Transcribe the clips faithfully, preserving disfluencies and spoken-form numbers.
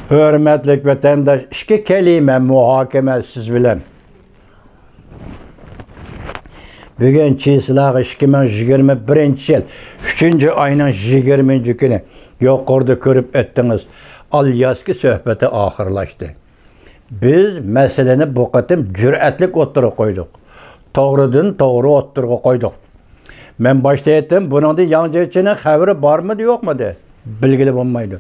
ھۆرمەتلىك ۋەتەنداش، ئىككى كەلىمە مۇھاكىمە سىز بىلەن. بۈگۈن چىسلاغا ئىككى مىڭ يىگىرمە بىرىنچى يىل ئۈچىنچى ئاينىڭ يىگىرمىنچى كۈنى، يۇقىرىدا كۆرۈپ ئۆتتىڭىز، ئالياسكا سۆھبىتى ئاخىرلاشتى. بىز مەسىلىنى بۇ قېتىم جۈرئەتلىك ئوتتۇرىغا قويدۇق. توغرىدىن توغرا ئوتتۇرىغا قويدۇق. مەن باشتا ئېيتتىم، بۇنىڭدىن ياڭ جيېچىنىڭ خەۋىرى بارمىدى، يوقمىدى؟ بىلگىلى بولمايدۇ.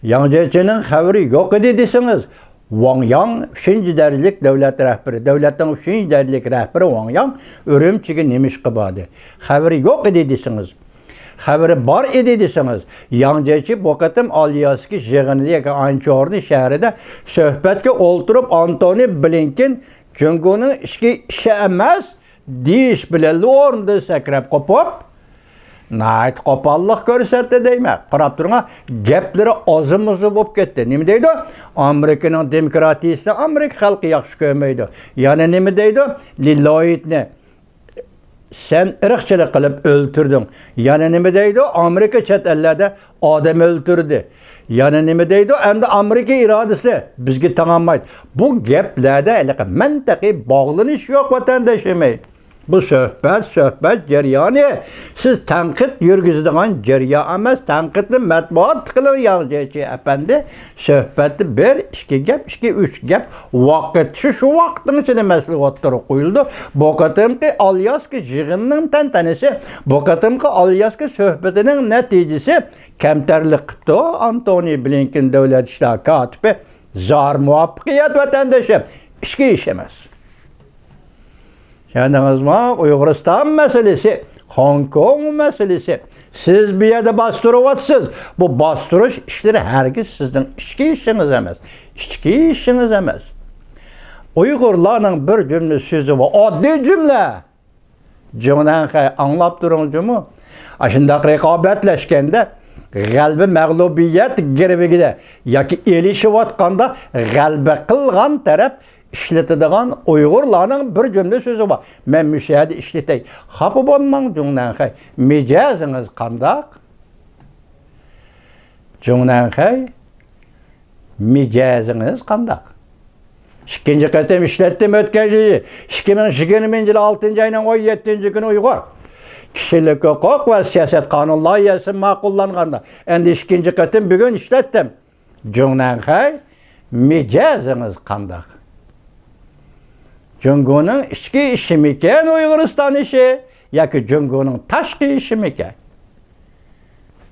ياڭ جيېچىنىڭ خەۋىرى يوق ئىدى دېسىڭىز، ۋاڭ ياڭ، ئۈچىنچى دەرىجىلىك دۆلەت رەھبىرى، دۆلەتنىڭ ئۈچىنچى دەرىجىلىك رەھبىرى ۋاڭ ياڭ ئۈرۈمچىگە نېمە ئىشقا باردى؟ خەۋىرى يوق ئىدى دېسىڭىز، خەۋىرى بار ئىدى دېسىڭىز، ياڭ جيېچى بۇ قېتىم ئالياسكا يىغىنىدا ياكى ئانچوردى شەھىرىدە سۆھبەتكە ئولتۇرۇپ، ئانتونى بلىنكېن جۇڭگونىڭ ئىچكى ئىشى ئەمەس، دېيىش بىلەنلا ئورنىدىن سەكرەپ قوپۇپ، ناھايىتى قوپاللىق كۆرسەتتى دەيمەن. قاراپ تۇرۇڭا، گەپلىرى ئازمۇزا بولۇپ كەتتى. نېمە دەيدۇ؟ ئامېرىكىنىڭ دېموكراتىيىسىنى ئامېرىكا خەلقى ياخشى كۆرمەيدۇ. يەنە نېمە دەيدۇ؟ للويدنى سەن ئىرقچىلىق قىلىپ ئۆلتۈردۈڭ. يەنە نېمە دەيدۇ؟ ئامېرىكا چەت ئەللەردە ئادەم ئۆلتۈردى. يەنە نېمە دەيدۇ؟ ئەمدى ئامېرىكا ئىرادىسى بىزگە تاڭالمايدۇ. بۇ گەپلەردە ھېلىقى مەنتىقىي باغلىنىش يوق، ۋەتەنداشلىرىم. بۇ سۆھبەت، سۆھبەت جەريانى. سىز تەنقىد يۈرگۈزىدىغان جەريان ئەمەس. تەنقىدنى مەتبۇئاتتا قىلىڭ، ياڭ جيېچى ئەپەندى. سۆھبەتتە بىر، ئىككى گەپ، ئىككى، ئۈچ گەپ. ۋاقىت، شۇ، شۇ ۋاقىتنىڭ ئىچىدە مەسىلە ئوتتۇرىغا قويۇلىدۇ. بۇ قېتىمقى ئالياسكا يىغىنىنىڭ تەنتەنىسى، بۇ قېتىمقى ئالياسكا سۆھبىتىنىڭ نەتىجىسى كەمتەرلىك قىپتۇ. ئانتونى بلىنكېن دۆلەت ئىشلار كاتىپى، زار مۇۋەپپەقىيەت ۋەتەندىشىم، ئىچكى ئىش ئەمەس. چۈشەندىڭىزمۇ؟ ئۇيغۇرىستان مەسىلىسى، خوڭكوڭ مەسىلىسى. سىز بۇ يەردە باستۇرۇۋاتىسىز. بۇ باستۇرۇش ئىشلىرى ھەرگىز سىزنىڭ ئىچكى ئىشىڭىز ئەمەس. ئىچكى ئىشىڭىز ئەمەس. ئۇيغۇرلارنىڭ بىر جۈملە سۆزى بار. ئاددىي جۈملە. جۇڭنەنخەي، ئاڭلاپ تۇرۇڭ جۇمۇ. ئاشۇنداق رىقابەتلەشكەندە، غەلىبە مەغلۇبىيەت گىرۋىكىدە ياكى ئېلىشىۋاتقاندا، غەلىبە قىلغان تەرەپ ئىشلىتىدىغان ئۇيغۇرلارنىڭ بىر جۈملە سۆزى بار. مەن مۇشۇ يەردە ئىشلىتەي. خاپا بولماڭ، جۇڭنەنخەي. مىجەزىڭىز قانداق؟ جۇڭنەنخەي، مىجەزىڭىز قانداق؟ ئىككىنچى قېتىم ئىشلەتتىم ئۆتكەن يىلى، ئىككى مىڭ يىگىرمىنچى يىل ئالتىنچى ئاينىڭ ئون يەتتىنچى كۈنى ئۇيغۇر كىشىلىك ھوقۇق ۋە سىياسەت قانۇن لايىھەسى ماقۇللانغاندا، ئەمدى ئىككىنچى قېتىم بۈگۈن ئىشلەتتىم. جۇڭنەنخەي، مىجەزىڭىز قانداق؟ جۇڭگونىڭ ئىچكى ئىشىمىكەن ئۇيغۇرىستان ئىشى ياكى جۇڭگونىڭ تاشقى ئىشىمىكەن؟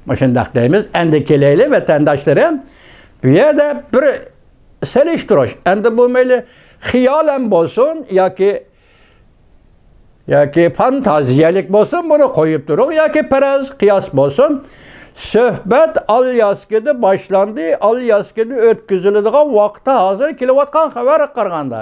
مۇشۇنداق دەيمىز، ئەمدى كېلەيلى ۋەتەنداشلىرىم، بۇ يەردە بىر سېلىشتۇرۇش، ئەمدى بۇ مەيلى خىيالەن بولسۇن ياكى ياكى فانتازىيەلىك بولسۇن، بۇنى قويۇپ تۇرۇڭ، ياكى پەرەز، قىياس بولسۇن. سۆھبەت ئالياسكىدا باشلاندى، ئالياسكىدا ئۆتكۈزۈلىدىغان ۋاقىتتا ھازىر كېلىۋاتقان خەۋەرگە قارىغاندا،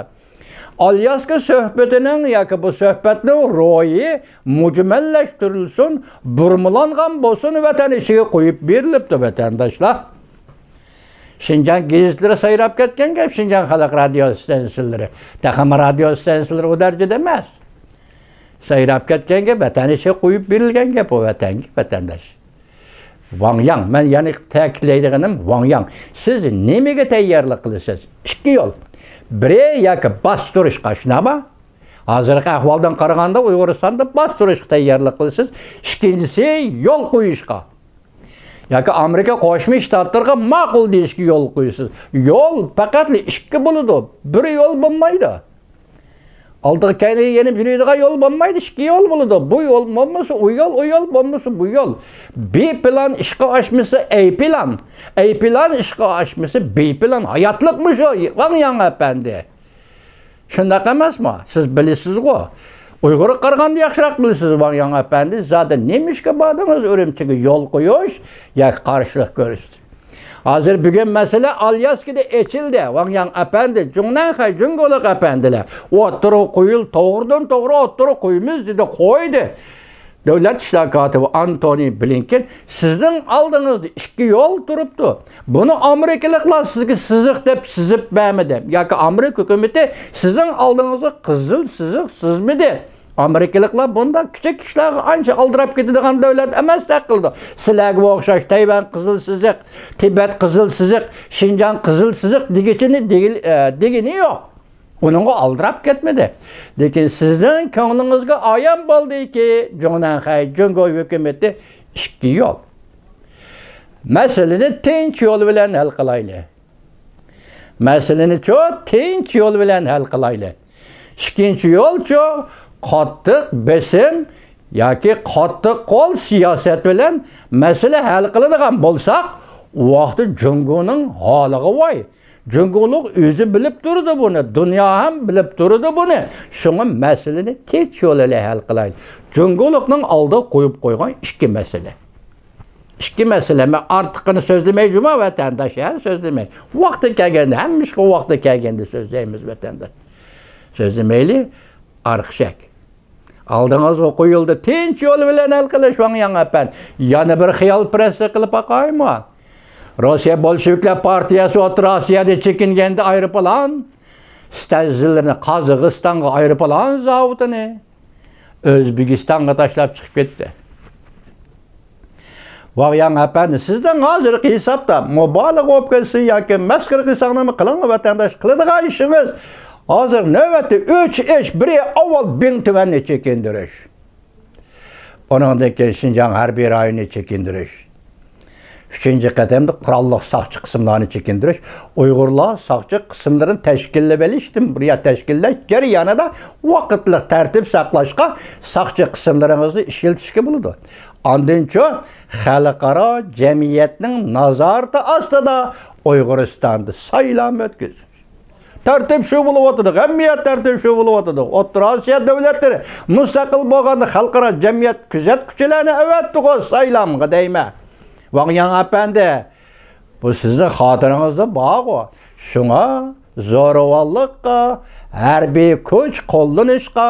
ئالياسكا سۆھبىتىنىڭ ياكى بۇ سۆھبەتنىڭ روھى مۈجمەللەشتۈرۈلسۇن، بۇرمىلانغان بولسۇن، ۋەتەن ئىچىگە قويۇپ بېرىلىپتۇ، ۋەتەنداشلار. شىنجاڭ گېزىتلىرى سايراپ كەتكەن گەپ، شىنجاڭ خەلق رادىيو ئىستانسىلىرى. تېخىمۇ رادىيو ئىستانسىلىرى ئۇ دەرىجىدە ئەمەس. سايراپ كەتكەن گەپ، ۋەتەن ئىچىگە قويۇپ بېرىلگەن گەپ ئۇ ۋەتەنگە، ۋەتەنداش. ۋاڭ ياڭ، مەن يەنە تەكىتلەيدىغىنىم ۋاڭ ياڭ. سىز نېمىگە تەييارلىق قىلىسىز؟ ئىككى يول. بىرى ياكى باستۇرۇشقا، شۇنداقمۇ؟ ھازىرقى ئەھۋالدىن قارىغاندا ئۇيغۇرىستاندا باستۇرۇشقا تەييارلىق قىلىسىز. ئىككىنچىسى يول قويۇشقا. ياكى ئامېرىكا قوشما شتاتلىرىغا ماقۇل دېيىشكە يول قويىسىز. يول پەقەتلا ئىككى بولىدۇ. بىر يول بولمايدۇ. ئالدىغا كەينىگە يېنىپ يۈرىدىغان يول بولمايدۇ. ئىككى يول بولىدۇ. بۇ يول بولمىسا ئۇ يول، ئۇ يول بولمىسا بۇ يول. بى پىلان ئىشقا ئاشمىسا ئەي پىلان. ئەي پىلان ئىشقا ئاشمىسا بى پىلان. ھاياتلىقمۇ شۇ، ۋاڭ ياڭ ئەپەندى. شۇنداق ئەمەسمۇ؟ سىز بىلىسىزغۇ. ئۇيغۇرغا قارىغاندا ياخشىراق بىلىسىز، ۋاڭ ياڭ ئەپەندى. زادى نېمىشقا باردىڭىز ئۈرۈمچىگە يول قويۇش ياكى قارشىلىق كۆرسىتىش؟ ھازىر بۈگۈن مەسىلە ئالياسكىدا ئېچىلدى. ۋاڭ ياڭ ئەپەندى، جۇڭنەنخەي جۇڭگولۇق ئەپەندىلەر ئوتتۇرىغا قويۇل، توغرىدىن توغرا ئوتتۇرىغا قويىمىز دېدى، قويدى. دۆلەت ئىشلار كاتىپى ئانتونى بلىنكېن، سىزنىڭ ئالدىڭىزدا ئىككى يول تۇرۇپتۇ. بۇنى ئامېرىكىلىقلار سىزگە سىزىق دەپ سىزىپ بەرمىدى. ياكى ئامېرىكا ھۆكۈمىتى سىزنىڭ ئالدىڭىزغا قىزىل سىزىق سىزمىدى. ئامېرىكىلىقلار بۇنداق كىچىك ئىشلارغا ئانچە ئالدىراپ كېتىدىغان دۆلەت ئەمەستەك قىلىدۇ. سىلەرگە ئوخشاش تەيۋەن قىزىل سىزىق، تىبەت قىزىل سىزىق، شىنجاڭ قىزىل سىزىق دېگىچىنى دېگىل-، ئە، دېگىنى يوق. ئۇنىڭغا ئالدىراپ كەتمىدى. لېكىن سىزنىڭ كۆڭلىڭىزگە ئايان بولدىكى، جۇڭنەنخەي جۇڭگو ھۆكۈمىتى ئىككى يول. مەسىلىنى تىنچ يول بىلەن ھەل قىلايلى. مەسىلىنىچۇ تىنچ يول بىلەن ھەل قىلايلى. ئىككىنچى يولچۇ قاتتىق بېسىم ياكى قاتتىق قول سىياسەت بىلەن مەسىلە ھەل قىلىدىغان بولساق، ئۇ ۋاقىتتا جۇڭگونىڭ ھالىغا ۋاي. جۇڭگولۇق ئۆزى بىلىپ تۇرىدۇ بۇنى، دۇنيا ھەم بىلىپ تۇرىدۇ بۇنى. شۇڭا مەسىلىنى تىنچ يول بىلەن ھەل قىلايلى. جۇڭگولۇقنىڭ ئالدىغا قويۇپ قويغان ئىككى مەسىلە. ئىككى مەسىلە، مەن ئارتۇقىنى سۆزلىمەي جۇما ۋەتەنداش، ھە، سۆزلىمەي. ۋاقتى كەلگەندە، ھەممە ئىشقا ۋاقتى كەلگەندە سۆزلەيمىز ۋەتەنداش. سۆزلىمەيلى، ئارقىشەك. ئالدىڭىزغا قويۇلدى، تىنچ يول بىلەن ھەل قىلىش، ۋاڭ ياڭ ئەپەندى. يەنە بىر خىيالپەرەسلىك قىلىپ باقايمۇ؟ روسىيە بولشېۋىكلار پارتىيەسى ئوتتۇرا ئاسىيادا چېكىنگەندە ئايروپىلان ستانسىيەلىرىنى، قازاقىستانغا ئايروپىلان زاۋۇتىنى، ئۆزبېكىستانغا تاشلاپ چىقىپ كەتتى. ۋاڭ ياڭ ئەپەندى، سىزنىڭ ھازىرقى ھېسابتا مۇبالىغە بولۇپ كەتسۇن ياكى مەسخىرە قىلساڭلارمۇ قىلىڭلار ۋەتەنداش، قىلىدىغان ئىشىڭىز ھازىر نۆۋەتتە ئۈچ ئىش. بىرى، ئاۋۋال بىڭ تۈەننى چېكىندۈرۈش. ئۇنىڭدىن كېيىن شىنجاڭ ھەربىي رايونىنى چېكىندۈرۈش. ئۈچىنچى قېتىمدا قوراللىق ساقچى قىسىملارنى چېكىندۈرۈش. ئۇيغۇرلار ساقچى قىسىملىرىنى تەشكىللىۋېلىشتىن بۇرۇن، يا تەشكىللەش جەريانىدا ۋاقىتلىق تەرتىپ ساقلاشقا ساقچى قىسىملىرىڭىزنى ئىشلىتىشكە بولىدۇ. ئاندىنچۇ خەلقئارا جەمئىيەتنىڭ نازارىتى ئاستىدا ئۇيغۇرىستاندا سايلام ئۆتكۈزۈش. تەرتىپ شۇ بولۇۋاتىدۇ، ھەممە يەر تەرتىپ شۇ بولۇۋاتىدۇ. ئوتتۇرا ئاسىيا دۆلەتلىرى مۇستەقىل بولغاندا خەلقئارا جەمئىيەت كۆزەتكۈچىلەرنى ئەۋەتتىغۇ سايلامغا دەيمەن. ۋاڭ ياڭ ئەپەندى، بۇ سىزنىڭ خاتىرىڭىزدا بارغۇ. شۇڭا زورىۋاللىققا، ھەربىي كۈچ قوللىنىشقا،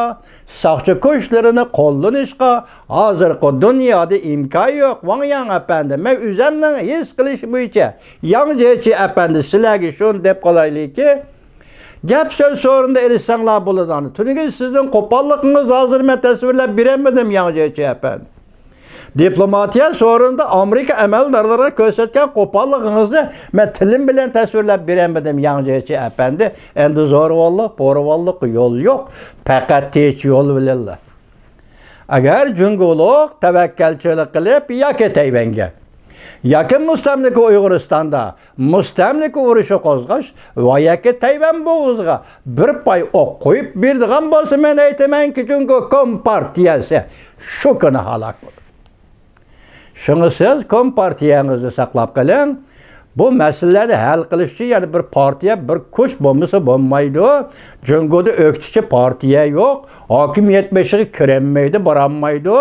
ساقچى كۈچلىرىنى قوللىنىشقا ھازىرقى دۇنيادا ئىمكان يوق. ۋاڭ ياڭ ئەپەندى، مەن ئۆزۈمنىڭ ھېس قىلىشى بويىچە، ياڭ جيېچى ئەپەندى، سىلەرگە شۇنى دەپ قالايلىكى، گەپ سۆز سورۇندا ئېلىشساڭلار بولىدۇ. تۈنۈگۈن سىزنىڭ قوپاللىقىڭىزنى ھازىر مەن تەسۋىرلەپ بېرەلمىدىم، ياڭ جيېچى ئەپەندى. دىپلوماتىيە سورۇنىدا ئامېرىكا ئەمەلدارلىرىغا كۆرسەتكەن قوپاللىقىڭىزنى مەن تىلىم بىلەن تەسۋىرلەپ بېرەلمىدىم، ياڭ جيېچى ئەپەندى. ئەمدى زورىۋاللىق، پورىۋاللىققا يول يوق. پەقەت تىنچ يول بىلەنلا. ئەگەر جۇڭگولۇق تەۋەككەلچىلىك قىلىپ ياكى تەيۋەنگە، ياكى مۇستەملىكە ئۇيغۇرىستاندا مۇستەملىكە ئۇرۇشى قوزغاش ۋە ياكى تەيۋەن بوغۇزىغا بىر پاي ئوق قويۇپ بېرىدىغان بولسا، مەن ئېيتىمەنكى، جۇڭگو كومپارتىيەسى شۇ كۈنى ھالاك بولىدۇ. شۇڭا سىز كومپارتىيەڭىزنى ساقلاپ قېلىڭ. بۇ مەسىلىلەرنى ھەل قىلىش ئۈچۈن يەنە بىر پارتىيە، بىر كۈچ بولمىسا بولمايدۇ. جۇڭگودا ئۆكتىچى پارتىيە يوق. ھاكىمىيەت بېشىغا كىرەلمەيدۇ، بارالمايدۇ.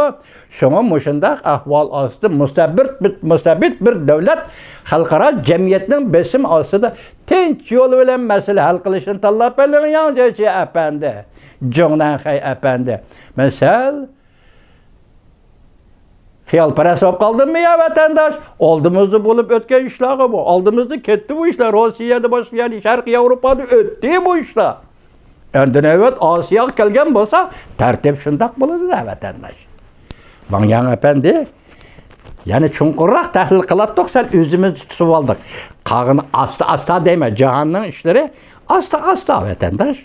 شۇڭا مۇشۇنداق ئەھۋال ئاستىدا مۇستەبىت، مۇستەبىت بىر دۆلەت خەلقئارا جەمئىيەتنىڭ بېسىمى ئاستىدا تىنچ يول بىلەن مەسىلە ھەل قىلىشنى تاللاپ بېرىڭ، ياڭ جيېچى ئەپەندى، جۇڭنەنخەي ئەپەندى. مەن سەل خىيالپەرەس بولۇپ قالدىممۇ يا، ۋەتەنداش؟ ئالدىمىزدا بولۇپ ئۆتكەن ئىشلارغۇ بۇ. ئالدىمىزدا كەتتى بۇ ئىشلار. روسىيەدە، باشقا يەردە، شەرقىي ياۋروپادا ئۆتتى بۇ ئىشلار. ئەمدى نۆۋەت ئاسىياغا كەلگەن بولسا، تەرتىپ شۇنداق بولىدۇ-دە، ۋەتەنداش. ۋاڭ ياڭ ئەپەندى، يەنە چوڭقۇرراق تەھلىل قىلاتتۇق، سەل ئۆزىمىزنى تۇتۇپ ئالدۇق. قالغىنى ئاستا-ئاستا دەيمەن، جاھاننىڭ ئىشلىرى ئاستا-ئاستا، ۋەتەنداش.